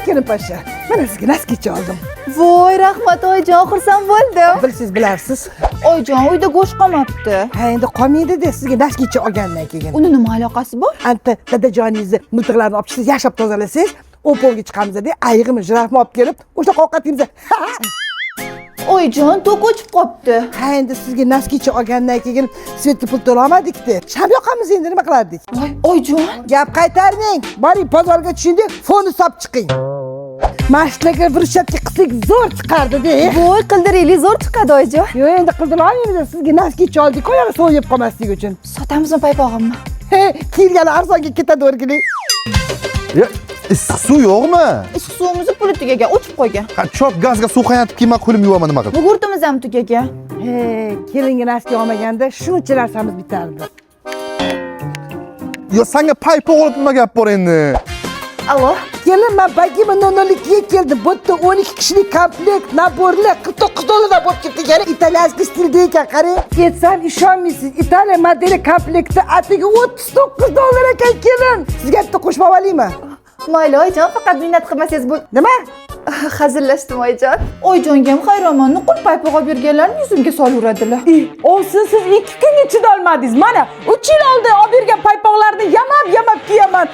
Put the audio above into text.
Kelinposhsha, mana sizga носки cha oldim. Voy, rahmat, oyijon, xursand bo'ldim. Bilsangiz, bilarsiz. Oyijon, uyda go'sht qolmabdi. Ha, endi qolmaydi-da, sizga носки cha olgandan keyin. Uni nima aloqasi bor? Anta dadajoningizni miltiqlarini olib chiqsangiz, yaxshilab tozalasangiz, Opolga chiqamiz-da, ayiqmi, jirafmi olib kelib, o'sha ovqat yeymiz. Oyijon, tok o'chib qolibdi. Ha, endi sizga носки cha olgandan keyin свет ga pul to'lolmadik-da. Sham yoqamiz endi, nima qilardik? Voy, oyijon. Gap qaytarmang. Boring, bozorga tushing-da, fonni solib chiqing. Mana shularga выручатка qilsak, zo'r chiqardi-da. Voy, qildiraylik, zo'r chiqadi, oyijon. Yo'q, endi qildira olmaymiz. Sizga носки cha oldik, oyog'i sovuq yeb qolmasligi uchun. Sotamizmi paypog'imni? He, kiyilgani arzonga ketadi, o'rgiling. Ya, issiq suv yo'qmi? Issiq suvimizni puli tugagan, o'chib qo'ygan. Ha, cho'p gazga suv qaynatib kelma, qo'lim yuvaman, nima qilib? Gugurtimiz ham tugagan. He, kelinga носки olmaganda shuncha narsamiz bitardi. Yo, sanga paypoq olib nima gap bor endi? Allo. Kelin, man Bogema 002 ga keldim. Bu yerda 12 kishilik komplekt набор lar 49 dollardan bo'lib ketdi. Ya'ni итальянский stilda ekan, qarang. Ketsam, ishonmaysiz. Italiya modeli komplekti atigi 39 dollar ekan, kelin. Sizga bitta qo'shib olaymi? Mayli, oyijon, faqat minnat qilmasangiz bu. Nima? Hazillashdim, oyijon. Oyijonga ham hayronman, nuqul paypoq olib berganlarni yuzimga solaveradilar. Ovsin, siz 2 kunga chidolmadingiz. Mana 3 yil oldin olib bergan paypoqlarni yamab yamab kiyaman.